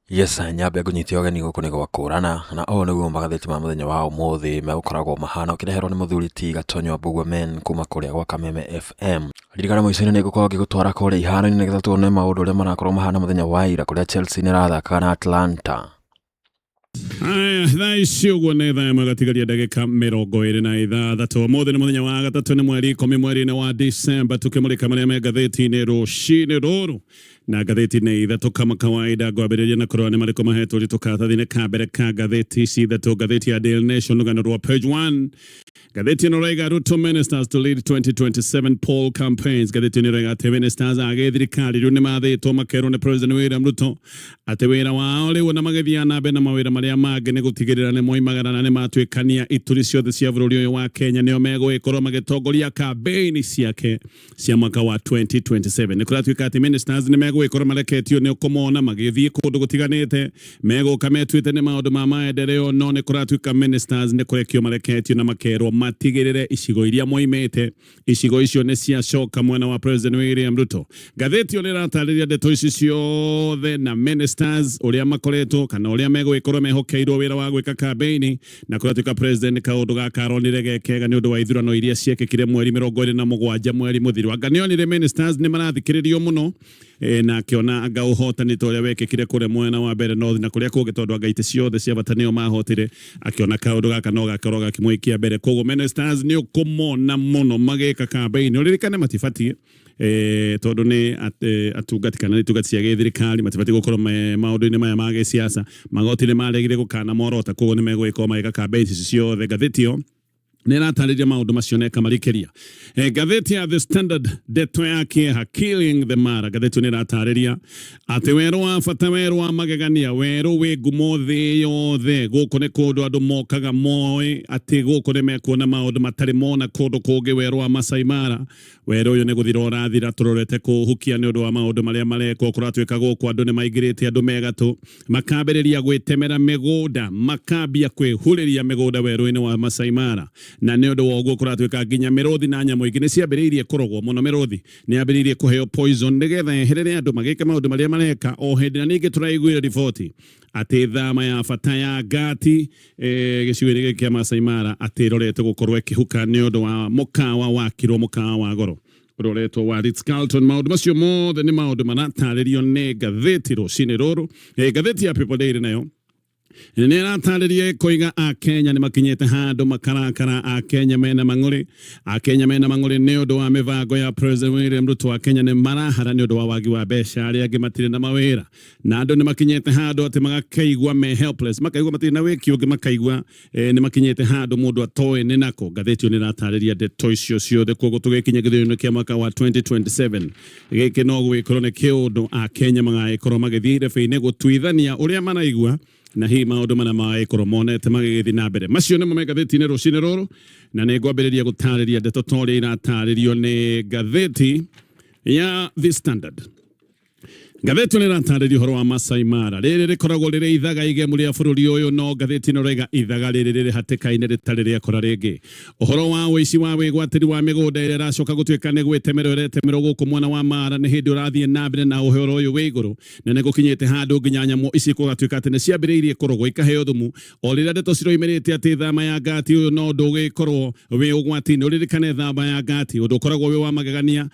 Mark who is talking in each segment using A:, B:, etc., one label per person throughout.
A: Yes, nyambe ngũnyite ũgeni gũkũ nĩ gwakũrana na ũũ nĩguo magathĩti ma mũthenya wa ũmũthĩ megũkoragwo mahana ũkĩreherwo nĩ mũthuri ti Gatonyo Mbugua Men kuma kũrĩa gwa Kameme FM. Ririkana mũico-inĩ nĩ ngũkorwo ngĩgũtwara kũrĩa iharo-inĩ nĩgetha tuone maũndũ ũrĩa marakorwo mahana mũthenya wa ira kũrĩa Chelsea nĩ ĩrathakaga na Atlanta.
B: Aya, thaa ici ũguo nĩ thaa ĩmwe gatigaria ndagĩka 26. Ũmũthĩ nĩ mũthenya wa gatatũ, nĩ mweri 10 mweri-inĩ wa Disemba, tũkĩmũrĩka marĩa me ngathĩti-inĩ rũcinĩ rũrũ na ngathĩti nĩ ithatũ kama kawaida. Ngwambĩrĩria na kũrora nĩ marĩkũ mahetwo ũritũ karatathi-inĩ ka mbere ka ngathĩti ici ithatũ. Ngathĩti ya Daily Nation, rũgano rwa page 1, ngathĩti ĩno raiga Ruto ministers to lead 2027 poll campaigns. Ngathĩti ĩno ĩroiga atĩ ministers a gĩthirikari rĩu nĩ mathĩtwo makerwo nĩ President William Ruto atĩ wĩra wao rĩu ona magĩthiaga na mbere na mawĩra marĩa mangĩ nĩ gũtigĩrĩra nĩ moimagara na nĩ matuĩkania ituri ciothe cia bũrũri ũyũ wa Kenya, nĩo megũgĩkorwo magĩtongoria kambĩini ciake cia mwaka wa 2027. Nĩ kũratuĩka atĩ ministers nĩ megũgĩkorwo mareketio nĩ ũkũmona magĩthiĩ kũndũ gũtiganĩte, megũka metuĩte nĩ maũndũ ma maendeleo, no nĩ kũratuĩka ministers nĩ kũrekio mareketio na makerwo matigĩrĩre icigo iria moimĩte, icigo icio nĩ ciacoka mwena wa President William Ruto. Ngathĩti ĩyo nĩ ĩratarĩria ndeto ici ciothe na ministers ũrĩa makoretwo kana ũrĩa megũgĩkorwo mehokeirwo wĩra wa gwĩka kambeini, na kũratuĩka president kaũndũ gaka aronire ge kega nĩ ũndũ wa ithurano iria ciekĩkire mweri 27 mweri mũthiru. Anga nĩonire ministers nĩ marathikĩrĩrio mũno, na akĩona anga ũhotani ta ũrĩa wekĩkire kũrĩa mwena wa mbere North na kũrĩa kũngĩ, tondũ anga itĩ ciothe cia bata nĩo mahotire, akĩona kaũndũ gaka no gakorwo gakĩmũikia mbere. Koguo ministers nĩ ũkũmona mũno magĩka campaign. Ũririkane matibatiĩ, tondũ nĩ atungati kana nĩ itungati cia gĩthirikari, matibatiĩ gũkorwo me maũndũ-inĩ maya ma gĩsiasa. Magoti nĩ maregire gũkana morota, koguo nĩ megũgĩkorwo magĩka campaign ici ciothe. Ngathĩti ĩyo nĩ ĩratarĩria maũndũ macio na ĩkamarikĩria. Ngathĩti ya The Standard, ndeto ya kĩeha, Killing the Mara. Ngathĩti ĩyo nĩ ĩratarĩria atĩ werũ wa bata, werũ wa magegania, werũ wĩ ngumo thĩ yothe, gũkũ nĩ kũndũ andũ mokaga moĩ atĩ gũkũ nĩ mekuona maũndũ matarĩ mona kũndũ kũngĩ, werũ wa Masai Mara. Werũ ũyũ nĩ gũthira ũrathira, tũrorete kũũhukia nĩ ũndũ wa maũndũ marĩa marekwo. Kũratuĩka gũkũ andũ nĩ maingĩrĩte, andũ me gatũ makambĩrĩria gwĩtemera mĩgũnda, makambia kwĩhurĩria mĩgũnda werũ-inĩ wa Masai Mara, na nĩ ũndũ wa ũguo kũratuĩka nginya mĩrũthi na nyamũ ingĩ nĩ ciambĩrĩirie kũrogwo mũno. Mĩrũthi nĩ yambĩrĩirie kũheo poison nĩgetha yeherere andũ magĩke maũndũ marĩa mareka. O hĩndĩ na ningĩ tũraiguire riboti atĩ thama ya bata ya ngati, gĩcigo-inĩ gĩkĩ kĩa Masai Mara, atĩ ĩrorete gũkorwo ĩkĩhuka nĩ ũndũ wa mũkawa wakirwo, mũkawa wa goro ũroretwo wa Ritz Carlton. Maũndũ macio mothe nĩ maũndũ maratarĩrio nĩ ngathĩti rũcinĩ rũrũ. Ngathĩti ya People Daily nayo nĩ ĩratarĩria ĩkoiga Akenya nĩ makinyĩte handũ makarakara, Akenya mena mang'ũrĩ, Akenya mena mang'ũrĩ nĩ ũndũ wa mĩbango ya President William Ruto. Akenya nĩ marahara nĩ ũndũ wa wagi wa mbeca, arĩa angĩ matirĩ na mawĩra, na andũ nĩ makinyĩte handũ atĩ magakeigua me helpless, makaigua matirĩ na wĩki ũngĩ, makaigua nĩ makinyĩte handũ mũndũ atoĩ nĩ nako. Ngathĩti ĩyo nĩ ĩratarĩria ndeto icio ciothe. Koguo tũgĩkinya gĩthurano kĩa mwaka wa 2027, gĩkĩ no gũgĩkorwo nĩ kĩũndũ Akenya magagĩkorwo magĩthiĩ irebe-inĩ gũtuithania ũrĩa maraigua na hihi maũndũ marĩa magagĩkorwo monete magĩgĩthiĩ na mbere. Macio nĩmo me ngathĩti-inĩ rũcinĩ rũrũ, na nĩ ngwambĩrĩria gũtarĩria ndeto ta ũrĩa iratarĩrio nĩ ngathĩti ya The Standard. Ngathĩti nĩ ĩratarĩria ũhoro wa Masai Mara. Rĩrĩ rĩkoragwo rĩrĩ ithaga igemu rĩa bũrũri ũyũ, no ngathĩti ĩno ĩroiga ithaga rĩrĩ rĩrĩ hatĩka-inĩ rĩtarĩ rĩakora rĩngĩ. Ũhoro wa ũici wa wĩgwatĩri wa mĩgũnda ĩrĩa ĩracoka gũtuĩka nĩ gwĩtemerwo ĩretemerwo gũkũ mwena wa Mara nĩ hĩndĩ ũrathiĩ na mbere na ũhoro ũyũ wĩ igũrũ, na nĩ gũkinyĩte handũ nginya nyamũ ici gũgatuĩka atĩ nĩ ciambĩrĩirie kũrogwo ikaheo thumu o rĩrĩa ndeto ciroimĩrĩte atĩ thama ya ngati ũyũ no ũndũ ũgĩkorwo wĩ ũgwati-inĩ. Ũririkane thama ya ngati ũndũ ũkoragwo wĩ wa magegania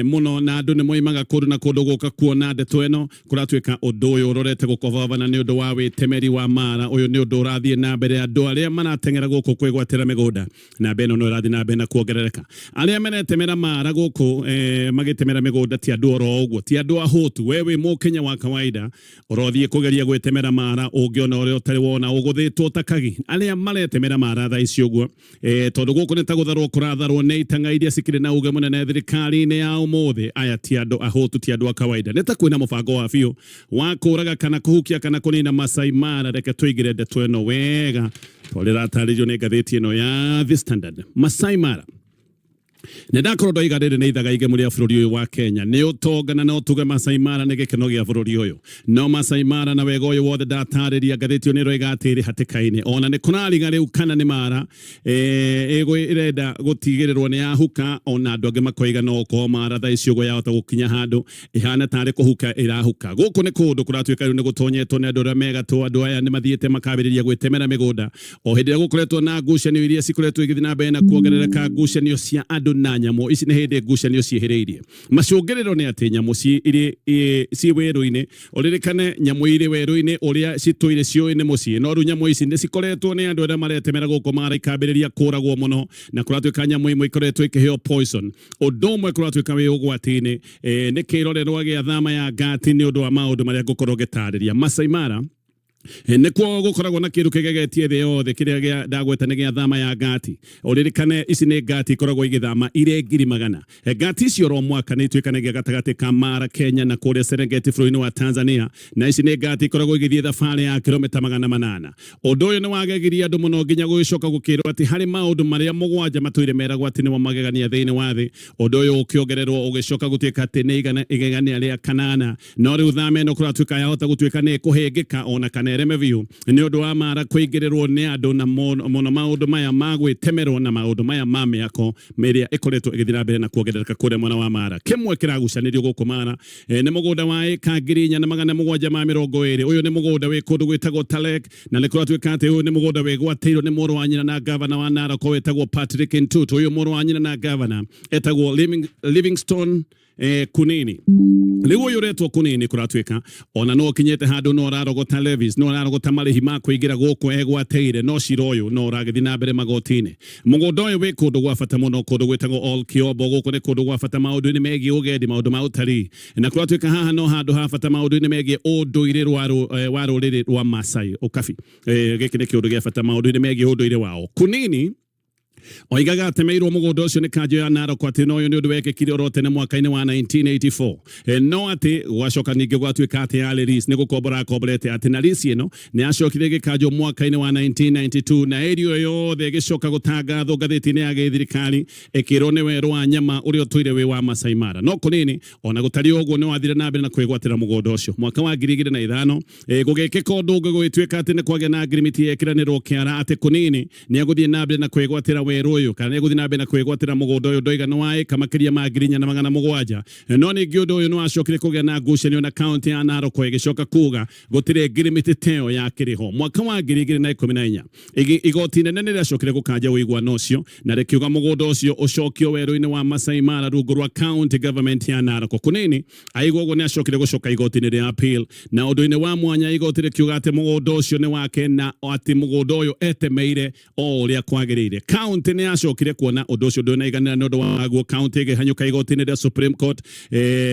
B: mũno, na andũ nĩ moimaga kũndũ na kũndũ gũka kuona ndeto ĩno. Kũratuĩka ũndũ ũyũ ũrorete gũkobabana nĩ ũndũ wa wĩtemeri wa Mara. Ũyũ nĩ ũndũ ũrathiĩ na mbere, andũ arĩa marateng'era gũkũ kwĩgwatĩra mĩgũnda, namba ĩno no ĩrathiĩ na mbere na kuongerereka. Arĩa maretemera Mara gũkũ, magĩtemera mĩgũnda, ti andũ oro ũguo, ti andũ ahũtu. We wĩ mũkenya wa kawaida ũrothiĩ kũgeria gwĩtemera Mara, ũngĩona ũrĩa ũtarĩ wona, ũgũthĩtwo ta kagi. Arĩa maretemera Mara thaa ici ũguo, tondũ gũkũ nĩ ta gũtharwo kũratharwo nĩ itang'a iria cikĩrĩ na uge mũnene thirikari-inĩ ya ũmũthĩ. Aya ti andũ ahũtu, ti andũ a kawaida, nĩ ta kwĩna mũbango wa biũ wa kũraga kana kũhukia kana kũnina Masai Mara. Reke tũingĩre ndeto ĩno wega tondũ ĩratarĩrio nĩ ngathĩti ĩno ya The Standard. Masai Mara. Nĩ ndakorwo ndoiga rĩrĩ nĩ ithaga igemu rĩa bũrũri ũyũ wa Kenya nĩ ũtonga na no tuge Masai Mara nĩ gĩkeno gĩa bũrũri ũyũ. No Masai Mara na wega ũyũ wothe ndatarĩria, ngathĩti ĩyo nĩ ĩroiga atĩ ĩrĩ hatĩka-inĩ. Ona nĩ kũrariga rĩu kana nĩ Mara ĩrenda gũtigĩrĩrwo nĩ yahuka, ona andũ angĩ makoiga no ũkorwo Mara thaa ici ũguo yahota gũkinya handũ ĩhana tarĩ kũhuka ĩrahuka. Gũkũ nĩ kũndũ kũratuĩka rĩu nĩ gũtonyetwo nĩ andũ arĩa megatũ. Andũ aya nĩ mathiĩte makambĩrĩria gwĩtemera mĩgũnda o hĩndĩ ĩrĩa gũkoretwo na ngucanio iria cikoretwo igĩthiĩ na mbere na kuongerereka, ngucanio cia andũ na nyamũ. Ici nĩ hĩndĩ ngucanio ciĩhĩrĩirie. Macũngĩrĩro nĩ atĩ nyamũ irĩ ciĩ werũ-inĩ, ũririkane nyamũ irĩ werũ-inĩ ũrĩa citũire ciũĩ nĩ mũciĩ, no rĩu nyamũ ici nĩ cikoretwo nĩ andũ arĩa maretemera gũkũ Mara ikambĩrĩria kũragwo mũno, na kũratuĩka nyamũ imwe ikoretwo ikĩheo poison. Ũndũ ũmwe kũratuĩka wĩ ũgwati-inĩ nĩ kĩrorerwa gĩa thama ya ngati nĩ ũndũ wa maũndũ marĩa ngũkorwo ngĩtarĩria. Masai Mara nĩkuo gũkoragwo na kĩndũ kĩgegetie thĩ yothe kĩrĩa gĩa ndagweta nĩ gĩa thama ya ngati. Ũririkane ici nĩ ngati ikoragwo igĩthama irĩ 100,000. Ngati icio oro mwaka nĩ ituĩkanagia gatagatĩ ka Mara Kenya na kũrĩa Serengeti bũrũri-inĩ wa Tanzania, na ici nĩ ngati ikoragwo igĩthiĩ thabarĩ ya kilomita 800. Ũndũ ũyũ nĩ wagegirie andũ mũno nginya gũgĩcoka gũkĩrwo atĩ harĩ maũndũ marĩa mũgwanja matũire meragwo atĩ nĩmo magegania thĩinĩ wa thĩ, ũndũ ũyũ ũkĩongererwo ũgĩcoka gũtuĩka atĩ nĩ igegania rĩa kanana. No rĩu thama ĩno kũratuĩka yahota gũtuĩka nĩ ĩkũhĩngĩka ona kana ĩreme biũ nĩ ũndũ wa Mara kũingĩrĩrwo nĩ andũ na mũno maũndũ maya ma gwĩtemerwo na maũndũ maya ma mĩako ĩrĩa ĩkoretwo ĩgĩthiĩ na mbere na kuongerereka kũrĩa mwena wa Mara. Kĩmwe kĩragucanĩrio gũkũ Mara nĩ mũgũnda wa ĩka 4720. Ũyũ nĩ mũgũnda wĩ kũndũ gwĩtagwo Talek, na nĩ kũratuĩka atĩ ũyũ nĩ mũgũnda wĩgwatĩirwo nĩ mũrũ wa nyina na gavana wa Narok wĩtagwo Patrick Ntutu. Ũyũ mũrũ wa nyina na gavana etagwo Livingstone Kunini. Rĩu ũyũ ũretwo Kunini kũratuĩka ona no ũkinyĩte handũ no ũrarogota levies, no ũrarogota marĩhi ma kũingĩra gũkũ egwatĩire, no cira ũyũ no ũragĩthiĩ na mbere magoti-inĩ. Mũgũnda ũyũ wĩ kũndũ gwa bata mũno, kũndũ gwĩtagwo Ol Kiobo. Gũkũ nĩ kũndũ gwa bata maũndũ-inĩ megiĩ ũgendi, maũndũ ma ũtarii, na kũratuĩka haha no handũ ha bata maũndũ-inĩ megiĩ ũndũire wa rũrĩrĩ rwa Masai Ũkabi. Gĩkĩ nĩ kĩũndũ gĩa bata maũndũ-inĩ megiĩ ũndũire wao. Kunini oigaga atemeirwo mũgũnda ũcio nĩ kanjũ ya Narok, atĩ no ũyũ nĩ ũndũ wekĩkire oro tene mwaka-inĩ wa 1984, no atĩ gwacoka ningĩ gwatuĩka atĩ yarĩ lease, nĩ gũkombora akomborete, atĩ na lease ĩno nĩ yacokire ĩgĩkanjwo mwaka-inĩ wa 1992, na area ĩyo yothe ĩgĩcoka gũtangathwo ngathĩti-inĩ ya gĩthirikari ĩkĩrwo nĩ werũ wa nyama ũrĩa ũtũire wĩ wa Masai Mara. No Kunini ona gũtariĩ ũguo nĩ wathire na mbere na kwĩgwatĩra mũgũnda ũcio. Mwaka wa 2005 gũgĩkĩka ũndũ ũngĩ, gũgĩtuĩka atĩ nĩ kwagĩa na ngirimiti yekĩranĩrwo kĩara atĩ Kunini nĩ egũthiĩ na mbere na kwĩgwatĩra werũ ũyũ, kana nĩ egũthiĩ na mbere na kwĩgwatĩra mũgũnda ũyũ ndoiga nĩ wa ĩka makĩria ma 4700. No ningĩ ũndũ ũyũ nĩ wacokire kũgĩa na ngucanio na kaunti ya Narok ĩgĩcoka kuga gũtirĩ ngirimiti ta ĩyo yakĩrĩ ho. Mwaka wa 2014 igoti inene nĩ rĩacokire gũkanja ũiguano ũcio na rĩkiuga mũgũnda ũcio ũcokio werũ-inĩ wa Masai Mara rungu rwa county government ya Narok. Kunini aigua ũguo nĩ acokire gũcoka igoti-inĩ rĩa appeal, na ũndũ-inĩ wa mwanya igoti rĩkiuga atĩ mũgũnda ũcio nĩ wake na atĩ mũgũnda ũyũ etemeire o ũrĩa kwagĩrĩire. County nĩ yacokire kuona ũndũ ũcio ndũnaiganĩra, nĩ ũndũ waguo county ĩgĩhanyũka igoti-inĩ rĩa Supreme Court,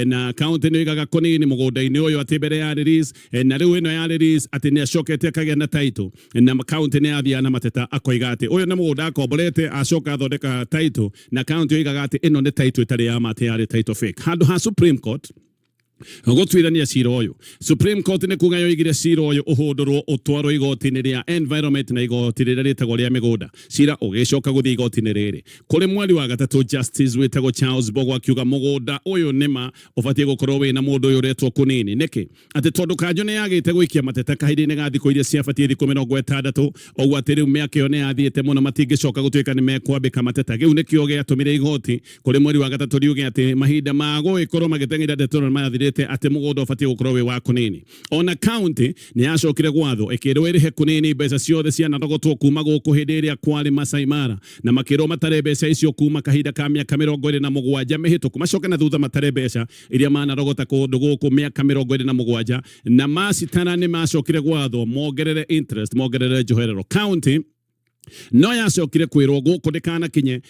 B: na county nĩ oigaga Kunini mũgũnda-inĩ ũyũ atĩ mbere ya release, na rĩu ĩno ya release atĩ nĩ acokete akagĩa na title, na county nĩ yathiaga na mateta akoiga atĩ ũyũ nĩ mũgũnda akomborete acoka athondeka title, na county oigaga atĩ ĩno nĩ title ĩtarĩ ya ma, atĩ yarĩ title fake. Handũ ha Supreme Court gũtuithania cira ũyũ, Supreme Court nĩ kuga yoigire cira ũyũ ũhũndũrwo ũtwarwo igoti-inĩ rĩa environment na igoti rĩrĩa rĩtagwo rĩa mĩgũnda. Cira ũgĩcoka gũthiĩ igoti-inĩ rĩrĩ kũrĩ mweri wa gatatũ, Justice wĩtagwo Charles Bogo akiuga mũgũnda ũyũ nĩma ũbatiĩ gũkorwo wĩna mũndũ ũyũ ũretwo Kunini. Nĩkĩ? Atĩ tondũ kanjũ nĩ yagĩte gũikia mateta kahinda-inĩ ga thikũ iria ciabatiĩ, thikũ 60, ũguo atĩ rĩu mĩaka ĩyo nĩ yathiĩte mũno, matingĩcoka gũtuĩka nĩ mekwambĩka mateta. Kĩu nĩkĩo gĩatũmire igoti kũrĩ mweri wa gatatũ riuge atĩ mahinda ma gũgĩkorwo magĩteng'era ndeto nĩ mathirĩte, atĩ mũgũnda ũbatiĩ gũkorwo wĩ wa Kunini. Ona county nĩ yacokire gwathwo ĩkĩrwo ĩrĩhe Kunini mbeca ciothe cianarogotwo kuma gũkũ hĩndĩ ĩrĩa kwarĩ Masai Mara, na makĩrwo matare mbeca icio kuma kahinda ka mĩaka 27 mĩhĩtũku, macoke na thutha matare mbeca iria manarogota kũndũ gũkũ mĩaka 27, na macitara nĩ macokire gwathwo mongerere interest, mongerere njoherero. County no yacokire kwĩrwo gũkũ ndĩkanakinye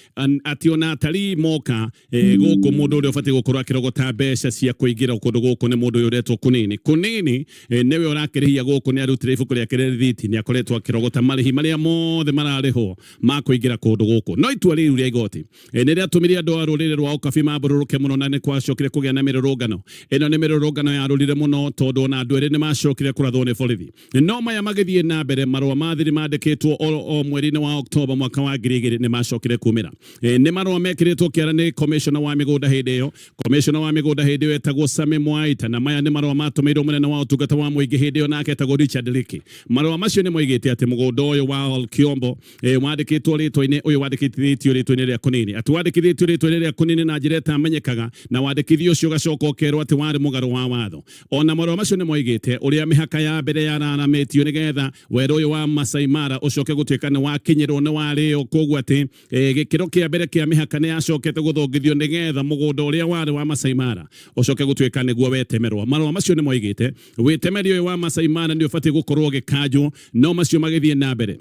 B: atĩ ona atarii moka gũkũ mũndũ ũrĩa ũbatiĩ gũkorwo akĩrogota mbeca cia kũingĩra kũndũ gũkũ nĩ mũndũ ũyũ ũretwo Kunini. Kunini nĩwe ũrakĩrĩhia gũkũ, nĩ arutire ibuku rĩake rĩa rĩthiti, nĩ akoretwo akĩrogota marĩhi marĩa mothe mararĩhwo ma kũingĩra kũndũ gũkũ. No itua rĩu rĩa igoti nĩ rĩatũmire andũ a rũrĩrĩ rwa Ũkabi mambũrũrũke mũno, na nĩ kwacokire kũgĩa na mĩrũrũngano. Ĩno nĩ mĩrũrũngano yarũrire mũno tondũ ona andũ erĩ nĩ macokire kũrathwo nĩ borithi. No maya magĩthiĩ na mbere, marũa ma thiri mandĩkĩtwo o mweri Mweri-inĩ wa Oktoba mwaka wa 2000 nĩ macokire kumĩra. Nĩ marũa mekĩrĩtwo kĩara nĩ commissioner wa mĩgũnda hĩndĩ ĩyo. Commissioner wa mĩgũnda hĩndĩ ĩyo etagwo Sami Mwaita, na maya nĩ marũa matũmĩirwo mũnene wa ũtungata wa mũingĩ hĩndĩ ĩyo, nake etagwo Richard Leakey. Marũa macio nĩ moigĩte atĩ mũgũnda ũyũ wa Olkiombo wandĩkĩtwo rĩtwa-inĩ ũyũ wandĩkithĩtio rĩtwa-inĩ rĩa Kunini, atĩ wandĩkithĩtio rĩtwa-inĩ rĩa Kunini na njĩra ĩtamenyekaga, na wandĩkithio ũcio ũgacoka ũkerwo atĩ warĩ mũgarũ wa watho. Ona marũa macio nĩ moigĩte ũrĩa mĩhaka ya mbere yararamĩtio nĩgetha werũ ũyũ wa Masai Mara ũcoke gũtuĩka nĩ wakinyĩrwo nĩ warĩo, koguo atĩ gĩkĩro kĩa mbere kĩa mĩhaka nĩ yacokete gũthongithio nĩgetha mũgũnda ũrĩa warĩ wa Masai Mara ũcoke gũtuĩka nĩguo wetemerwo. Marũa macio nĩ moigĩte wĩtemeri ũyũ wa Masai Mara nĩ ũbatiĩ gũkorwo ũgĩkanjwo, no macio magĩthiĩ na mbere.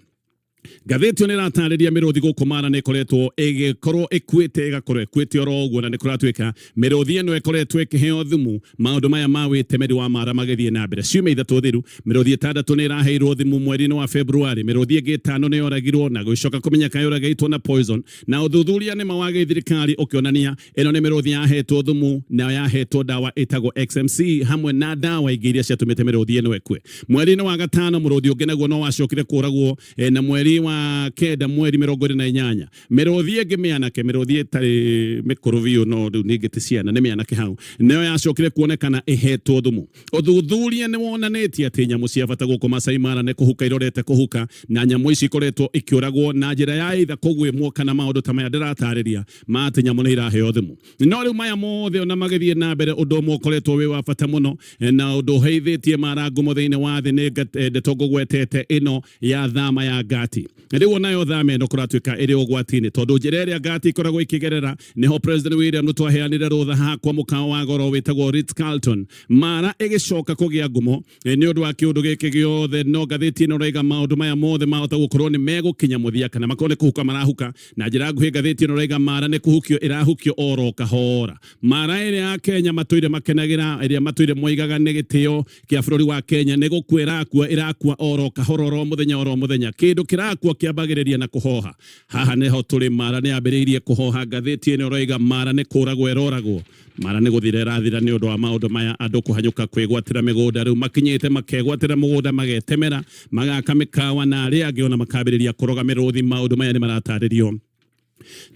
B: Ngathĩti ĩyo nĩ ĩratarĩria mĩrũthi gũkũ Mara nĩ ĩkoretwo ĩgĩkorwo ĩkuĩte, ĩgakorwo ĩkuĩte oro ũguo, na nĩ kũratuĩka mĩrũthi ĩno ĩkoretwo ĩkĩheo thumu. Maũndũ maya ma wĩtemeri wa Mara magĩthiĩ na mbere ciumia 3 thiru, mĩrũthi 6 nĩ ĩraheirwo thumu mweri-inĩ wa February. Mĩrũthi ĩngĩ 5 nĩ yoragirwo na gũcoka kũmenyeka yoragĩtwo na poison, na ũthuthuria nĩ ma wa gĩthirikari ũkĩonania ĩno nĩ mĩrũthi yahetwo thumu na yahetwo ndawa ĩtagwo XMC hamwe na ndawa ingĩ iria ciatũmĩte mĩrũthi ĩno ĩkue. Mweri-inĩ wa gatano mũrũthi ũngĩ naguo no wacokire kũragwo, na mweri wa kenda, mweri 28, mĩrũthi ĩngĩ mĩanake, mĩrũthi ĩtarĩ mĩkũrũ biũ no rĩu ningĩ ti ciana, nĩ mĩanake hau, nĩyo yacokire kuonekana ĩhetwo thumu. Ũthuthuria nĩ wonanĩtie atĩ nyamũ cia bata gũkũ Masai Mara nĩ kũhuka irorete kũhuka, na nyamũ ici ikoretwo ikĩũragwo na njĩra ya either kũguĩmwo kana maũndũ ta maya ndĩratarĩria ma atĩ nyamũ nĩ iraheo thumu. No rĩu maya mothe ona magĩthiĩ na mbere, ũndũ ũmwe ũkoretwo wĩ wa bata mũno na ũndũ ũheithĩtie Mara ngumo thĩinĩ wa thĩ nĩ ndeto ngũgwetete ĩno ya thama ya Ngati. Rĩu onayo thama ĩno kũratuĩka ĩrĩ ũgwati-inĩ, tondũ njĩra ĩrĩa Ngati ikoragwo ikĩgerera nĩho President William Ruto aheanire rũtha haha kwa mũkawa wa goro wĩtagwo Ritz Carlton. Mara ĩgĩcoka kũgĩa ngumo nĩ ũndũ wa kĩũndũ gĩkĩ gĩothe, no ngathĩti ĩno ĩraiga maũndũ maya mothe mahota gũkorwo nĩ megũkinya mũthia kana makorwo nĩ kũhuka marahuka. Na njĩra nguhĩ, ngathĩti ĩno ĩraiga Mara nĩ kũhukio ĩrahukio oro kahora. Mara ĩrĩa ya Kenya matũire makenagĩra, ĩrĩa matũire moigaga nĩ gĩtĩo kĩa bũrũri wa Kenya, nĩ gũkua ĩrakua, ĩrakua oro kahora, oro mũthenya oro mũthenya. Kĩndũ kĩrakua kĩambagĩrĩria na kũhoha. Haha nĩho tũrĩ, Mara nĩ yambĩrĩirie kũhoha. Ngathĩti ĩno ĩroiga Mara nĩ kũragwo ĩroragwo, Mara nĩ gũthira ĩrathira nĩ ũndũ wa maũndũ maya, andũ kũhanyũka kwĩgwatĩra mĩgũnda. Rĩu makinyĩte makegwatĩra mũgũnda, magetemera, magaka mĩkawa, na arĩa angĩ ona makambĩrĩria kũroga mĩrũthi. Maũndũ maya nĩ maratarĩrio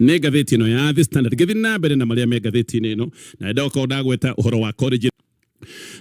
B: nĩ ngathĩti ĩno ya The Standard. Ngĩthiĩ na mbere na marĩa me ngathĩti-inĩ ĩno, na ndoka ndagweta ũhoro wa college.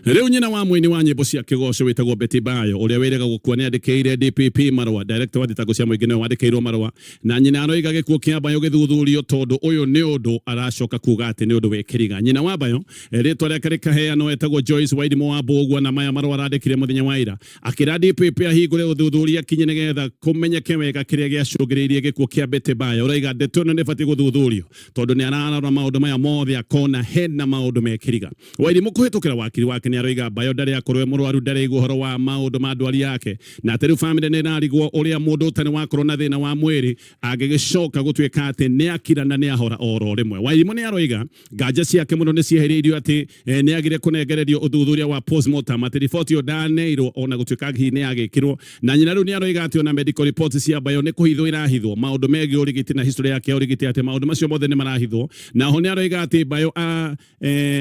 B: Rĩu nyina wa mũini wa nyĩmbo cia kĩgoco wĩtagwo Betty Bayo ũrĩa wĩrĩga gũkua nĩ andĩkĩire DPP marũa. Director wa thitango cia mũingĩ nĩwe wandĩkĩirwo marũa, na nyina aroiga gĩkuũ kĩa Bayo gĩthuthurio, tondũ ũyũ nĩ ũndũ aracoka kuga atĩ nĩ ũndũ wĩ kĩriga. Nyina wa Bayo, rĩtwa rĩake rĩkaheanwo, etagwo Joyce Wairimu wa Mbũgua, na maya marũa arandĩkire mũthenya wa ira akĩra DPP ahingũre ũthuthuria kinye nĩgetha kũmenyeke wega kĩrĩa gĩacũngĩrĩirie gĩkuũ kĩa Betty Bayo. Ũraiga ndeto ĩno nĩ ĩbatiĩ gũthuthurio, tondũ nĩ ararora maũndũ maya mothe akona hena maũndũ me kĩriga. Wairimu kũhĩtũkĩra wakiri wake nĩ aroiga Bayo ndarĩ akorwo e mũrwaru, ndarĩ aigua ũhoro wa maũndũ ma ndwari yake, na atĩ rĩu famĩlĩ nĩ ĩrarigwo ũrĩa mũndũ ũtarĩ wakorwo na thĩna wa mwĩrĩ angĩgĩcoka gũtuĩka atĩ nĩ akira na nĩ ahora oro rĩmwe. Wairimu nĩ aroiga nganja ciake mũno nĩ ciehereirio atĩ nĩ agire kũnengererio ũthuthuria wa postmortem, atĩ riboti ĩyo ndaneirwo ona gũtuĩka hihi nĩ yagĩkirwo. Na nyina rĩu nĩ aroiga atĩ ona medical reports cia Bayo nĩ kũhithwo irahithwo, maũndũ megiĩ ũrigiti na history yake ya ũrigiti, atĩ maũndũ macio mothe nĩ marahithwo. Na oho nĩ aroiga atĩ Bayo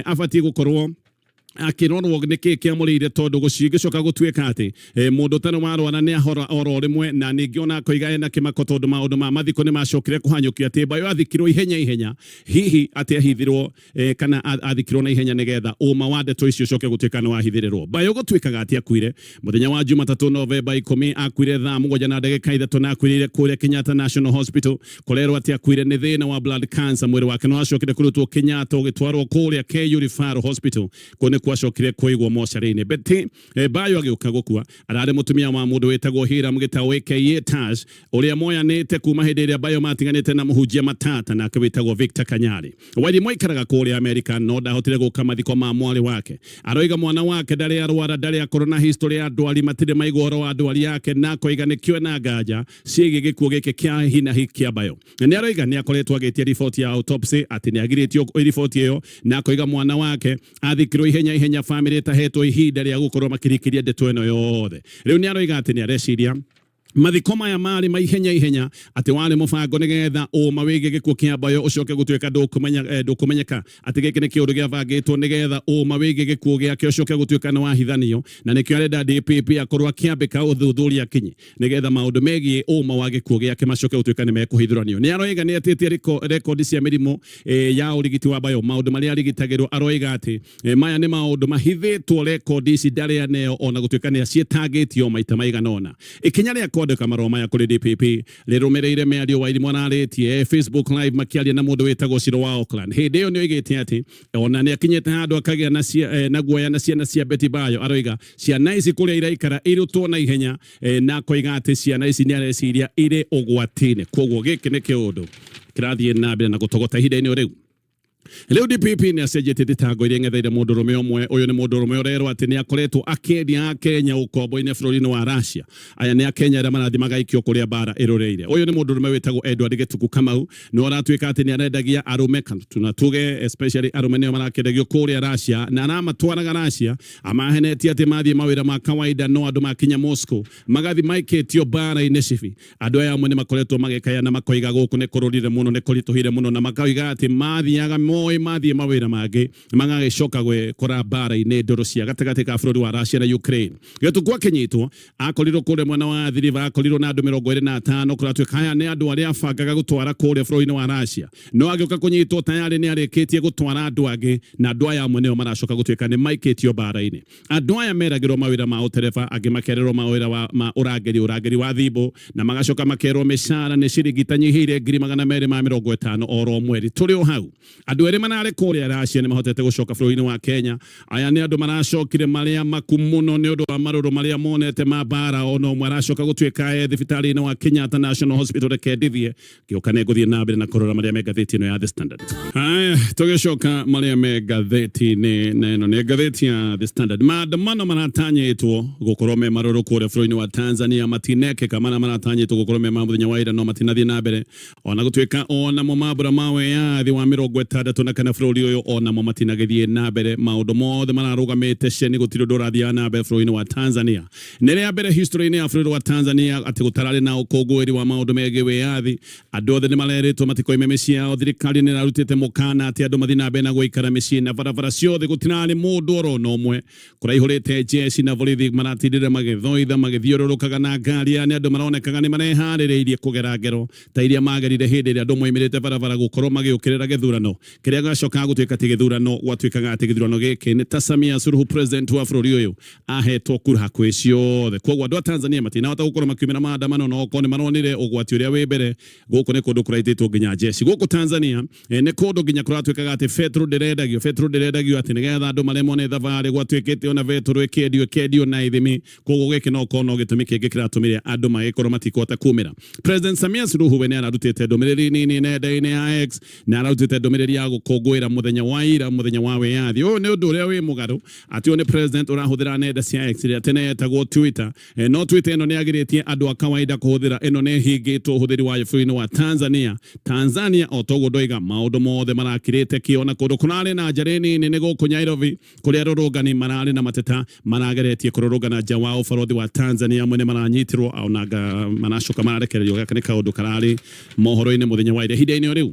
B: abatiĩ gũkorwo akĩrorwo nĩ kĩĩ kĩamũrĩire, tondũ gũcingĩcoka gũtuĩka atĩ mũndũ ũtarĩ warwara nĩ ahora oro rĩmwe. Na ningĩ ona akoiga ena kĩmako tondũ maũndũ ma mathiko nĩ macokire kũhanyũkio, atĩ Bayo athikirwo ihenya ihenya, hihi atĩ ahithirwo kana athikirwo na ihenya nĩgetha ũma wa ndeto icio ũcoke gũtuĩka nĩ wahithĩrĩrwo. Bayo gũtuĩkaga atĩ akuire mũthenya wa Jumatatũ Novemba 10, akuire thaa 7:03, na akuĩrĩire kũrĩa Kenyatta National Hospital. Kũrerwo atĩ akuire nĩ thĩna wa blood cancer. Mwĩrĩ wake nĩ wacokire kũrutwo Kenyatta ũgĩtwarwo kũrĩa KU Referral Hospital, kũu nĩ kwacokire kũigwo mocarĩ-inĩ. Betty Bayo agĩũka gũkua ararĩ mũtumia wa mũndũ wĩtagwo Hiram Gitau aka Tash, ũrĩa moyanĩte kuma hĩndĩ ĩrĩa Bayo matiganĩte na mũhunjia matata nake wĩtagwo Victor Kanyari. Wairimu aikaraga kũrĩa Amerika no ndahotire gũka mathiko ma mwarĩ wake. Aroiga mwana wake ndarĩ arwara, ndarĩ akorwo na history ya ndwari, matirĩ maigua ũhoro wa ndwari yake, na akoiga nĩkĩo ena nganja ciĩgiĩ gĩkuũ gĩkĩ kĩa hinahi kĩa Bayo. Nĩ aroiga nĩ akoretwo agĩtia riboti ya autopsy, atĩ nĩ agirĩtio riboti ĩyo, na akoiga mwana wake athikirwo ihenya ihenya, famĩlĩ ĩtahetwo ihinda rĩa gũkorwo makĩrikĩria ndeto ĩno yothe. Rĩu nĩ aroiga atĩ nĩ areciria Mathiko maya marĩ ma ihenya ihenya atĩ warĩ mũbango nĩgetha ũma wĩgiĩ gĩkuũ kĩa Bayo ũcoke gũtuĩka ndũkũmenyeka atĩ gĩkĩ nĩ kĩũndũ gĩabangĩtwo nĩgetha ũma wĩgiĩ gĩkuũ gĩake ũcoke gũtuĩka nĩ wahithanio, na nĩkĩo arenda DPP akorwo akĩambĩka ũthuthuria kinyi nĩgetha maũndũ megiĩ ũma wa gĩkuũ gĩake macoke gũtuĩka nĩ mekũhithũranio. Nĩ aroiga nĩ etĩtie rekondi cia mĩrimũ ya ũrigiti wa Bayo, maũndũ marĩa arigitagĩrwo, aroiga atĩ maya nĩ maũndũ mahithĩtwo, rekondi ici ndarĩ aneo ona gũtuĩka nĩ aciĩtangĩtio maita maigana ũna. Ikinya rĩa kwandĩka marũa maya kũrĩ DPP rĩrũmĩrĩire mĩario Wairimu ararĩtie Facebook Live makĩaria na mũndũ wĩtagwo Ciro wa Auckland. Hĩndĩ ĩyo nĩ oigĩte atĩ ona nĩ akinyĩte handũ akagĩa na guoya na ciana cia Betty Bayo. Aroiga ciana ici kũrĩa iraikara irutwo na ihenya, na akoiga atĩ ciana ici nĩ areciria irĩ ũgwati-inĩ. Koguo gĩkĩ nĩ kĩũndũ kĩrathiĩ na mbere na gũtogota ihinda-inĩ rĩu. Rĩu DPP nĩ acenjetie thitango iria ing'etheire mũndũrũme ũmwe. Ũyũ nĩ mũndũrũme ũrerwo atĩ nĩ akoretwo akĩendia Akenya ũkombo-inĩ bũrũri-inĩ wa Russia. Aya nĩ Akenya arĩa marathiĩ magaikio kũrĩa mbara ĩrũrĩire. Ũyũ nĩ mũndũrũme wĩtagwo Edward Gĩtuku Kamau, nĩ ũratuĩka atĩ nĩ arendagia arũme, kana tunatuge especially arũme nĩo marakĩendagio kũrĩa Russia, na aramatwaraga Russia amahenetie atĩ mathiĩ mawĩra ma kawaida, no andũ makinya Moscow magathi maikĩtio mbara-inĩ cibi. Andũ aya amwe nĩ makoretwo magĩkaya na makoiga gũkũ nĩ kũrũrire mũno, nĩ kũritũhire mũno, na makoiga atĩ mathiaga moĩ mathiĩ mawĩra mangĩ magagĩcoka gwĩkora mbara-inĩ ndũrũ cia gatagatĩ ka bũrũri wa Russia na Ukraine. Gĩtukũ akĩnyitwo akorirwo kũrĩa mwena wa Athi River, akorirwo na andũ 25, kũratuĩka aya nĩ andũ arĩa abangaga gũtwara kũrĩa bũrũri-inĩ wa Russia, no agĩũka kũnyitwo tayarĩ nĩ arĩkĩtie gũtwara andũ angĩ, na andũ aya amwe nĩo maracoka gũtuĩka nĩ maikĩtio mbara-inĩ. Andũ aya meragĩrwo mawĩra ma ũtereba, angĩ makererwo mawĩra ma ũrangĩri wa thimbo, na magacoka makerwo mĩcara nĩ ciringi itanyihĩire 250,000 oro mweri. Tũrĩ o hau, andũ erĩ manarĩ kũrĩa Russia nĩ mahotete gũcoka bũrũri-inĩ wa Kenya. Aya nĩ andũ maracokire marĩa maku mũno nĩ ũndũ wa marũrũ marĩa monete ma mbara. Ona ũmwe aracoka gũtuĩka e thibitarĩ-inĩ wa Kenyatta National Hospital. Reke ndithie ngĩũka nĩ ngũthiĩ na mbere na kũrora marĩa me ngathĩti ĩno ya The Standard. Haya, tũgĩcoka marĩa me ngathĩti-inĩ, na ĩno nĩ ngathĩti ya The Standard. Maandamano maratanyĩtwo gũkorwo me marũrũ kũrĩa bũrũri-inĩ wa Tanzania matinekĩka, marĩa maratanyĩtwo gũkorwo me ma mũthenya wa ira no matinathiĩ na mbere, ona gũtuĩka onamo mambũra ma wĩyathi wa 64 bũrũri ũyũ onamo matinagĩthiĩ na mbere. Maũndũ mothe mararũgamĩte ceni, gũtirĩ ũndũ ũrathiaga na mbere bũrũri-inĩ wa Tanzania. Nĩ rĩa mbere history-inĩ ya bũrũri wa Tanzania atĩ gũtararĩ na ũkũngũĩri wa maũndũ megiĩ wĩyathi. Andũ othe nĩ marerĩtwo matikoime mĩciĩ yao. Thirikari nĩ ĩrarutĩte mũkana atĩ andũ mathiĩ na mbere na gũikara mĩciĩ, na barabara ciothe gũtirarĩ mũndũ oro na ũmwe. Kũraihũrĩte jeshi na borithi maratindire magĩthoitha magĩthiũrũrũkaga na ngari. Aya nĩ andũ maronekaga nĩ mareharĩrĩirie kũgera ngero ta iria magerire hĩndĩ ĩrĩa andũ moimĩrĩte barabara gũkorwo magĩũkĩrĩra gĩthurano kĩrĩa gĩacokaga gũtuĩka ti gĩthurano. Gwatuĩkaga atĩ gĩthurano gĩkĩ nĩ ta Samia Suluhu, president wa bũrũri ũyũ, ahetwo kura hakuhĩ ciothe. Koguo andũ a Tanzania matinahota gũkorwo makiumĩra maandamano, no okorwo nĩ maronire ũgwati ũrĩa wĩ mbere. Gũkũ nĩ kũndũ kũraitĩtwo nginya jeshi gũkũ Tanzania. Nĩ kũndũ nginya kũratuĩkaga atĩ betũrũ ndĩrendagio, betũrũ ndĩrendagio atĩ nĩgetha andũ maremwo nĩ thabarĩ. Gwatuĩkĩte ona betũrũ ĩkĩendio ĩkendio na ithimi. Koguo gĩkĩ no korwo no gĩtũmi kĩngĩ kĩratũmire andũ magĩkorwo matikũhota kumĩra. President Samia Suluhu we nĩ ararutĩte ndũmĩrĩri nini nenda-inĩ ya X, na ararutĩte ndũmĩrĩri ya gũkũngũĩra mũthenya wa ira, mũthenya wa wĩyathi. Ũyũ nĩ ũndũ ũrĩa wĩ mũgarũ atĩ ũyũ nĩ president ũrahũthĩra nenda cia X ĩrĩa tene yetagwo Twitter. No Twitter ĩno nĩ yagirĩtie andũ a kawaida kũhũthĩra, ĩno nĩ ĩhingĩtwo ũhũthĩri wayo bũrũri-inĩ wa Tanzania. Tanzania o toguo ndoiga, maũndũ mothe marakirĩte kĩo, na kũndũ kũrarĩ na njarĩ nini nĩ gũkũ Nairobi, kũrĩa arũrũngani mararĩ na mateta marageretie kũrũrũngana nja wa ũbarũthi wa Tanzania. Amwe nĩ maranyitirwo ona maracoka mararekererio. Gaka nĩ kaũndũ kararĩ mohoro-inĩ mũthenya wa ira. Ihinda-inĩ o rĩu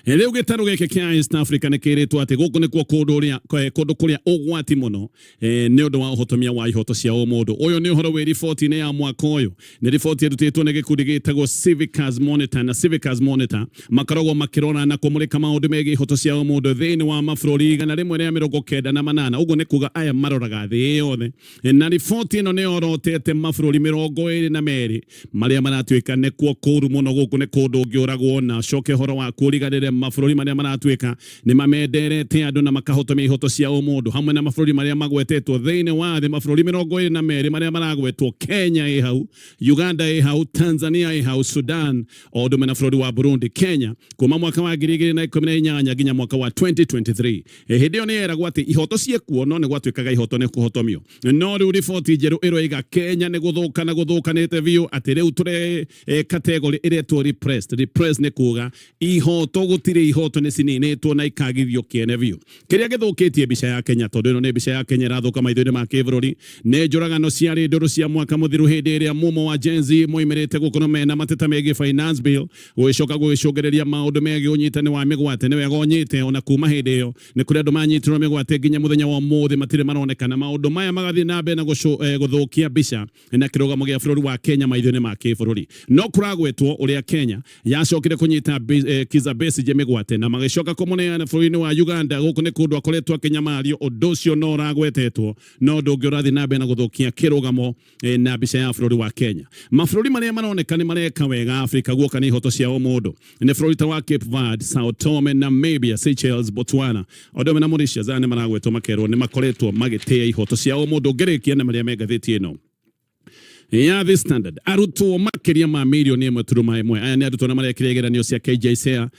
B: rĩu gĩtarũ gĩkĩ kĩa East Africa nĩ kĩrĩtwo atĩ gũkũ nĩkuo kũndũ kũrĩa ũgwati mũno nĩ ũndũ wa ũhotomia wa ihoto cia ũmũndũ. Ũyũ nĩ ũhoro wĩ riboti-inĩ ya mwaka ũyũ, nĩ riboti ĩrutĩtwo nĩ gĩkundi gĩtagwo Civicus Monitor, na Civicus Monitor makoragwo makĩrora na kũmũrĩka maũndũ megiĩ ihoto cia ũmũndũ thĩinĩ wa mabũrũri 198. Ũguo nĩ kuga aya maroraga thĩ yothe, na riboti ĩno nĩ yorotete mabũrũri 22 marĩa maratuĩka nĩkuo kũru mũno. Gũkũ nĩ kũndũ ũngĩũragwo na coke ũhoro waku ũriganĩre, mabũrũri marĩa maratuĩka nĩ mamenderete andũ na makahotomia ihoto cia ũmũndũ. Hamwe na mabũrũri marĩa magwetetwo thĩinĩ wa thĩ, mabũrũri 22 marĩa maragwetwo, Kenya ĩ hau, Uganda ĩ hau, Tanzania ĩ hau, Sudan o ũndũ ũmwe na bũrũri wa Burundi. Kenya kuma mwaka wa 2018 nginya mwaka wa 2023, hĩndĩ ĩyo nĩ yeragwo atĩ ihoto ciĩkuo, no nĩ gwatuĩkaga ihoto nĩ kũhotomio. No rĩu riboti njerũ ĩroiga Kenya nĩ gũthũka na gũthũkanĩte biũ, atĩ rĩu tũrĩ category ĩretwo repressed. Repressed nĩ kuga ihoto Ihoto gũtirĩ, ihoto nĩ cininĩtwo na ikagithio kĩene biũ. Kĩrĩa gĩthũkĩtie mbica ya Kenya, tondũ ĩno nĩ mbica ya Kenya ĩrathũka maitho-inĩ ma kĩbũrũri, nĩ njũragano ciarĩ ndũrũ cia mwaka mũthiru hĩndĩ ĩrĩa mumo wa Gen Z moimĩrĩte gũkorwo mena mateta megiĩ finance bill, gũgĩcoka gũgĩcũngĩrĩria maũndũ megiĩ ũnyitani wa mĩgwate. Nĩ wega ũnyite, ona kuma hĩndĩ ĩyo nĩ kũrĩ andũ manyitirwo mĩgwate nginya mũthenya wa ũmũthĩ matirĩ maronekana. Maũndũ maya magathiĩ na mbere na gũthũkia mbica na kĩrũgamo gĩa bũrũri wa Kenya maitho-inĩ ma kĩbũrũri. No kũragwetwo ũrĩa Kenya yacokire kũnyita Kizza Besigye mĩgwate na magĩcoka kũmũneana bũrũri-inĩ wa Uganda. Gũkũ nĩ kũndũ akoretwo akĩnyamario. Ũndũ ũcio no ũragwetetwo no ũndũ ũngĩ ũrathiĩ na mbere na gũthũkia kĩrũgamo na mbica ya bũrũri wa Kenya. Mabũrũri marĩa maroneka nĩ mareka wega Afrika guoka nĩ ihoto cia ũmũndũ nĩ bũrũri ta wa Cape Verde, Sao Tome, Namibia, Seychelles, Botswana, o ũndũ ũmwe na Mauritius. Aya nĩ maragwetwo makerwo nĩ makoretwo magĩtĩa ihoto cia ũmũndũ. Ngĩrĩkia na marĩa me ngathĩti ĩno ya The Standard, arutwo makĩria ma mirioni 1.1, aya nĩ arutwo na marekire igeranio cia KJSEA,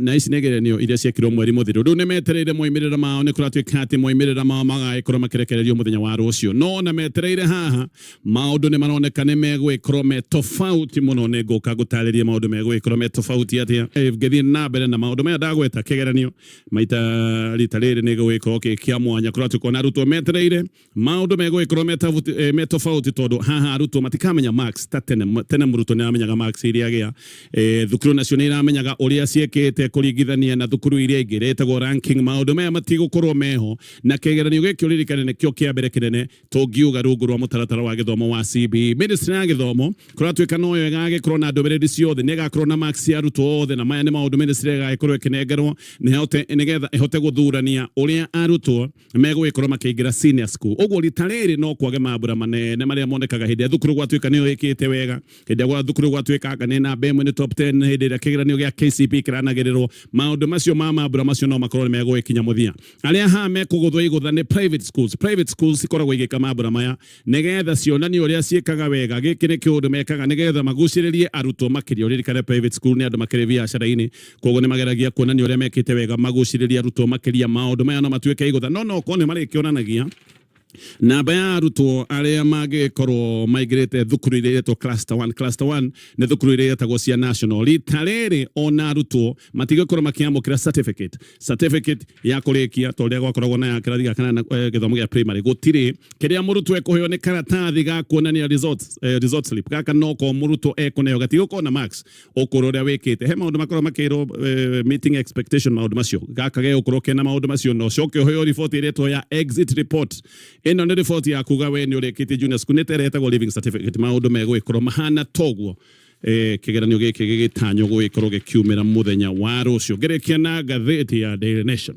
B: na ici nĩ igeranio iria ciekirwo mweri mũthiru. Rĩu nĩ metereire moimĩrĩra mao. Nĩ kũratuĩka atĩ moimĩrĩra mao magagĩkorwo makĩrekererio mũthenya wa rũciũ, no na metereire haha maũndũ nĩ maroneka nĩ megwĩkorwo me tofauti mũno. Nĩ ngũka ngũtarĩrie maũndũ megwĩkorwo me tofauti atĩa. Ngĩthiĩ na mbere na maũndũ maya ndagweta, kĩgeranio maita rita rĩrĩ nĩ gĩgwĩkorwo kĩ kĩa mwanya. Kũratuĩka ona arutwo metereire maũndũ megwĩkorwo me tofauti, tondũ haha arutwo matikamenya marks ta tene. Tene mũrutwo nĩ aramenyaga marks iria agĩa, thukuru nacio nĩ iramenyaga ũrĩa ciĩkĩte kũringithania na thukuru iria ingĩ, ĩtagwo ranking. Maũndũ maya matigũkorwo meho, na kĩgeranio gĩkĩ ũririkane nĩkĩo kĩa mbere kĩnene tũngiuga rungu rwa mũtaratara wa gĩthomo wa CBE. Ministry ya gĩthomo kũratuĩka noyo ĩgagĩkorwo na ndũmĩrĩri ciothe, nĩ ĩgakorwo na marks cia arutwo othe, na maya nĩ maũndũ ministry ĩgagĩkorwo ĩkĩnengerwo nĩgetha ĩhote gũthurania ũrĩa arutwo megũgĩkorwo makĩingĩra senior school. Ũguo rita rĩrĩ no kwage mambura manene marĩa monekaga hĩndĩ ya thukuru gwatuĩka nĩyo ĩkĩte wega, hĩndĩ ĩrĩa thukuru gwatuĩka anga nĩ namba 1, nĩ top 10, hĩndĩ ĩrĩa kĩgeranio gĩa KCPE kĩranagĩrĩrwo. Maũndũ macio ma mambura macio no makorwo nĩ megũgĩkinya mũthia. Arĩa haha mekũgũthwo igũtha nĩ private schools. Private schools cikoragwo igĩka mambura maya nĩgetha cionanie ũrĩa ciĩkaga wega. Gĩkĩ nĩ kĩũndũ mekaga nĩgetha magucĩrĩrie arutwo makĩria. Ũririkane private school nĩ andũ makĩrĩ biacara-inĩ, koguo nĩ mageragia kuonania ũrĩa mekĩte wega magucĩrĩrie arutwo makĩria. Maũndũ maya no matuĩke igũtha, no okorwo nĩ marĩkĩonanagia namba ya arutwo arĩa mangĩkorwo maingĩrĩte thukuru iria iretwo cluster 1. Cluster 1 nĩ thukuru iria iretagwo cia national. Rita rĩrĩ ona arutwo matigũkorwo makĩamũkĩra certificate ya kũrĩkia ta ũrĩa gwakoragwo na ya kĩrathi gĩa kanana, gĩthomo gĩa primary. Gũtirĩ. Kĩrĩa mũrutwo ekũheo nĩ karatathi ga kuonania results, result slip. Gaka noko mũrutwo ekũneo, gatigũkorwo na marks ũkũrũ ũrĩa wĩkĩte. He maũndũ makorwo makĩrwo meeting expectation, maũndũ macio gaka gegũkorwo kena maũndũ macio, na ũcoke ũheo riboti ĩretwo ya exit report. Ĩno nĩ riboti ya kuga we nĩ ũrĩkĩtie junior school, nĩ ta ĩretagwo leaving certificate. Maũndũ megũgĩkorwo mahana toguo. Kĩgeranio gĩkĩ gĩgĩtanywo gũgĩkorwo gĩkiumĩra mũthenya wa rũciũ. Ngĩrĩkia na ngathĩti ya Daily Nation,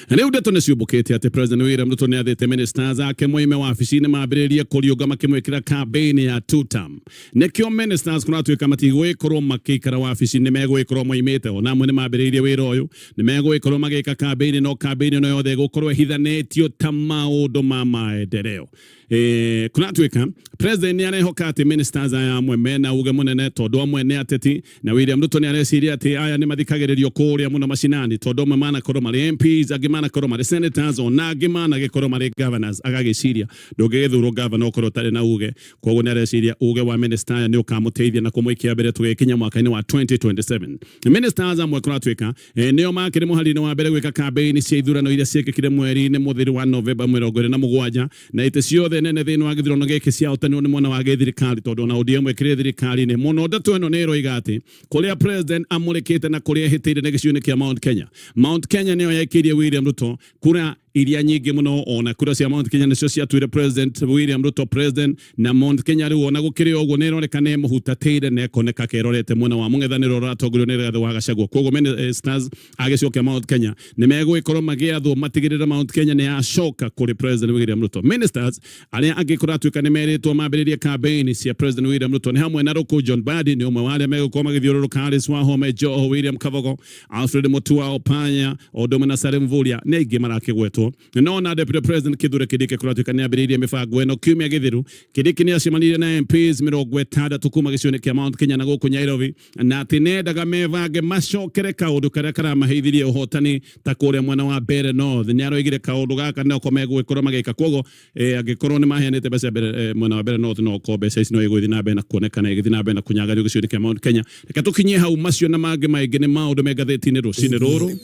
B: rĩu ndeto nĩ ciũmbũkĩte atĩ President William Ruto nĩ athĩte ministers ake moime wabici-inĩ mambĩrĩrie kũriũnga makĩmwĩkĩra campaign ya two term. Nĩkĩo ministers kũratuĩka matigũgĩkorwo makĩikara wabici, nĩ megũgĩkorwo moimĩte. Ona amwe nĩ mambĩrĩirie wĩra ũyũ, nĩ megũgĩkorwo magĩka campaign, no campaign ĩno yothe ĩgũkorwo ĩhithanĩtio ta maũndũ ma maendeleo. Kũratuĩka president nĩ arehoka atĩ ministers aya amwe mena uge mũnene, tondũ amwe nĩ ateti, na William Ruto nĩ areciria atĩ aya nĩ mathikagĩrĩrio kũrĩa mũno macinani, tondũ amwe manakorwo marĩ MPs, angĩ manakorwo marĩ senators, ona angĩ managĩkorwo marĩ governors. Agagĩciria ndũngĩgĩthurwo governor ũkorwo ũtarĩ na uge, koguo nĩ areciria uge wa minister aya nĩ ũkamũteithia na kũmũikia mbere tũgĩkinya mwaka-inĩ wa 2027. Ministers amwe kũratuĩka nĩo makĩrĩ mũhari-inĩ wa mbere gwĩka campaign cia ithurano iria ciĩkĩkire mweri-inĩ mũthiru wa Novemba 27, na itĩ ciothe nene thĩinĩ wa gĩthurano gĩkĩ ciahotanirwo nĩ mwena wa gĩthirikari, tondũ ona ODM ĩkĩrĩ thirikari-inĩ mũno. Ndeto ĩno nĩ ĩroiga atĩ kũrĩa president amũrĩkĩte na kũrĩa ĩhĩtĩire nĩ gĩcigo-inĩ kĩa Mount Kenya. Mount Kenya nĩyo yaikĩirie William Ruto kura iria nyingĩ mũno. Ona kura cia Mount Kenya nĩcio ciatuire President William Ruto president, na Mount Kenya rĩu ona gũkĩrĩ ũguo nĩ ĩroneka nĩ ĩmũhutatĩire na ĩkoneka kerorete mwena wa mũng'ethanĩro ũratongorio nĩ Rigathĩ wa Gachagua. Koguo ministers a gĩcigo kĩa Mount Kenya nĩ megũgĩkorwo magĩathwo matigĩrĩre Mount Kenya nĩ yacoka kũrĩ President William Ruto. Ministers arĩa angĩ kũratuĩka nĩ merĩtwo mambĩrĩrie campaign cia President William Ruto nĩ hamwe na Ruku John Mbadi, nĩ ũmwe wa arĩa megũkorwo magĩthiũrũrũka, Alice Wahome, Joho William Kabogo, Alfred Mutua Oparanya, o ũndũ ũmwe na Salim Mvurya. Nĩ aingĩ marakĩgwetwo. Ĩrarutwo no na Deputy President Kithure Kindiki kũratuĩka nĩ ambĩrĩirie mĩbango ĩno kiumia gĩthiru. Kindiki nĩ acemanirie na MPs 60 kuma gĩcigo-inĩ kĩa Mount Kenya na gũkũ Nairobi, na atĩ nendaga mebange macokere kaũndũ karĩa karamaheithirie ũhotani ta kũrĩa mwena wa Mbeere North. Nĩ aroigire kaũndũ gaka noko megũgĩkorwo magĩka, koguo angĩkorwo nĩ maheanĩte mbeca mbere mwena wa Mbeere North, no ko mbeca ici no igũgĩthiĩ na mbere na kuonekana igĩthiĩ na mbere na kũnyangario gĩcigo-inĩ kĩa Mount Kenya. Reke tũkinyie hau, macio na mangĩ maingĩ nĩ maũndũ me ngathĩti-inĩ rũcinĩ rũrũ.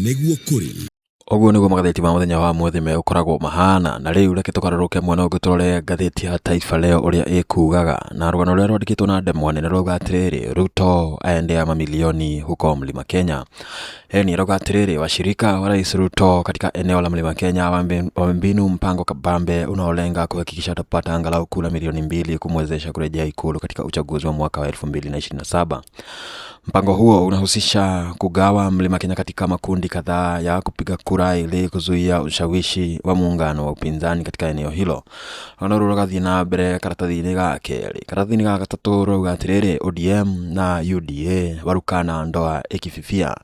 C: Nĩguo kũrĩ.
A: Ũguo nĩguo magathĩti ma mũthenya wa mũthĩ megũkoragwo mahana. Na rĩu reke tũgarũrũke mwena ũngĩ tũrore ngathĩti ya Taifa Leo ũrĩa ĩkugaga, na rũgano rũrĩa rwandĩkĩtwo na ndemwa nene rwauga atĩrĩrĩ, "Ruto aendea mamilioni huko Mlima Kenya." Eni rauga atĩrĩrĩ, washirika wa Rais Ruto katika eneo la Mlima Kenya wamebinu mpango kabambe unaolenga kuhakikisha atapata angalau kura 2 milioni kumwezesha kurejea Ikulu katika uchaguzi wa mwaka wa 2027. Mpango huo unahusisha kugawa Mlima Kenya katika makundi kadhaa ya kupiga kura ili kuzuia ushawishi wa muungano wa upinzani katika eneo hilo. Rũgano rũrũ rũgathiĩ na mbere karatathi-inĩ ga kerĩ. Karatathi-inĩ ga gatatũ rauga atĩrĩrĩ, ODM na UDA warukana ndoa ikififia.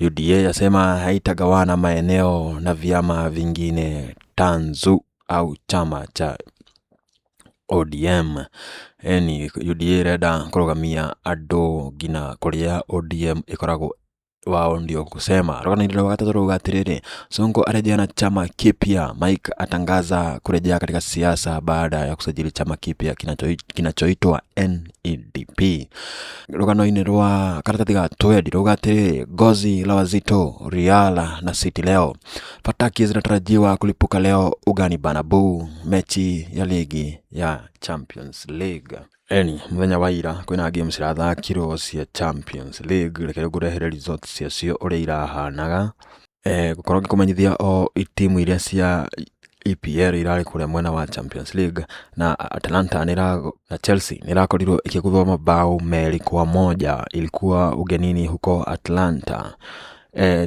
A: UDA yasema haitagawana maeneo na vyama vingine tanzu au chama cha ODM. Eni UDA ĩrenda kũrũgamia andũ nginya kũrĩa ODM ĩkoragwo wao ndio kusema. Rũgano-inĩ rwa gatatũ rauga atĩrĩrĩ, Sonko arejea na chama kipya. Mike atangaza kurejea katika siasa baada ya kusajili chama kipya kinachoitwa NEDP. Rũgano-inĩ rwa karatathi ga twendi rauga atĩrĩrĩ, gozi la wazito Real na City leo. Fataki zinatarajiwa kulipuka leo ugani Bernabeu, mechi ya ligi ya Champions League. Eni mũthenya wa ira kwĩna games irathakirwo cia Champions League. Reke ngũrehere results ciacio ũrĩa irahanaga. Ngũkorwo ngĩkũmenyithia o timu iria cia EPL irarĩ kũrĩa mwena wa Champions League, na Atalanta na Chelsea nĩ ĩrakorirwo ĩkĩgũthwo mabao 2-1, ilikuwa ugenini huko Atlanta.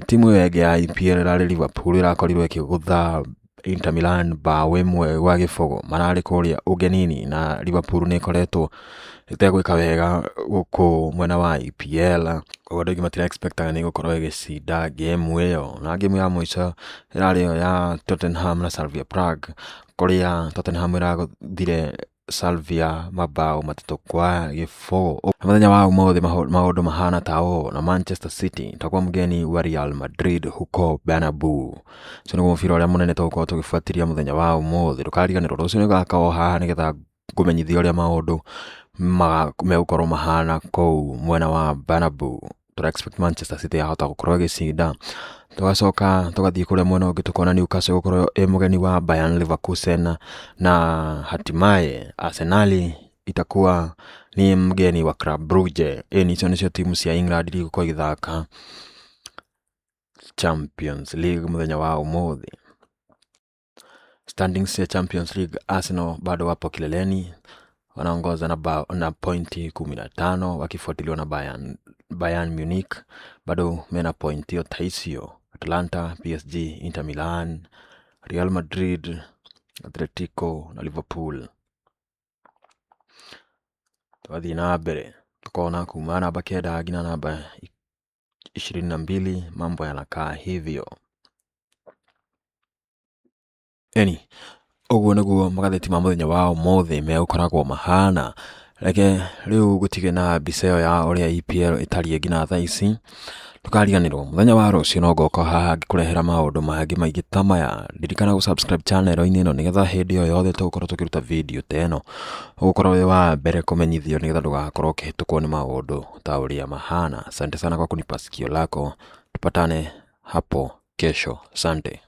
A: Timu ĩyo ĩngĩ ya EPL ĩrarĩ Liverpool, ĩrakorirwo ĩkĩgũtha Inter Milan bao 1-0, mararĩ kũrĩa ugenini, na Liverpool nĩ ĩkoretwo ĩtegwĩka wega gũkũ mwena wa EPL, koguo andũ aingĩ matira expectaga nĩ ĩgũkorwo ĩgĩcinda game ĩyo. Na game ya mũico ĩrarĩ ĩyo ya Tottenham na Slavia Prague, kũrĩa Tottenham ĩragũthire Slavia mabao 3-0. Na mũthenya wa ũmũthĩ maũndũ mahana ta ũũ, na Manchester City itakuwa mgeni wa Real Madrid huko Bernabeu. Ũcio nĩguo mũbira ũrĩa mũnene tũgũkorwo tũgĩbuatĩria mũthenya wa ũmũthĩ. Ndũkariganĩrwo rũciũ nĩ ũgakorwo haha nĩgetha ngũmenyithie ũrĩa maũndũ megũkorwo mahana kũu mwena wa Bernabeu. Tũra expect Manchester City yahota gũkorwo ĩgĩcinda. Tũgacoka tũgathiĩ kũrĩa mwena ũngĩ tũkona Newcastle gũkorwo ĩ mũgeni wa Bayern Leverkusen, na hatimaye Arsenal itakuwa ni mgeni wa Club Brugge. Ĩni icio nĩcio timu cia England iria igũkorwo igĩthaka Champions League mũthenya wa ũmũthĩ. Standings ya Champions League, Arsenal bado wapo kileleni, wanaongoza na pointi 15, wakifuatiliwa na Bayern Munich bado mena pointi o ta icio, Atalanta, PSG, Inter Milan, Real Madrid, Atletico na Liverpool. Tũgathiĩ na mbere tukona kuma namba 9 nginya namba 22 mambo yanakaa hivyo. Eni ũguo nĩguo magathĩti ma mũthenya wa ũmũthĩ megũkoragwo mahana. Reke rĩu ngũtige na mbica ĩyo ya ũrĩa EPL ĩtariĩ nginya thaa ici. Ndũkariganĩrwo mũthenya wa rũciũ no ngoka haha ngĩkũrehera maũndũ mangĩ maingĩ ta maya. Ririkana gũ subscribe channel-inĩ ĩno nĩgetha hĩndĩ o yothe tũgũkorwo tũkĩruta video ta ĩno ũgũkorwo wĩ wa mbere kũmenyithio, nĩgetha ndũgakorwo ũkĩhĩtũkwo nĩ maũndũ ta ũrĩa mahana. Asante sana kwa kunipa sikio lako, tupatane hapo kesho. Asante.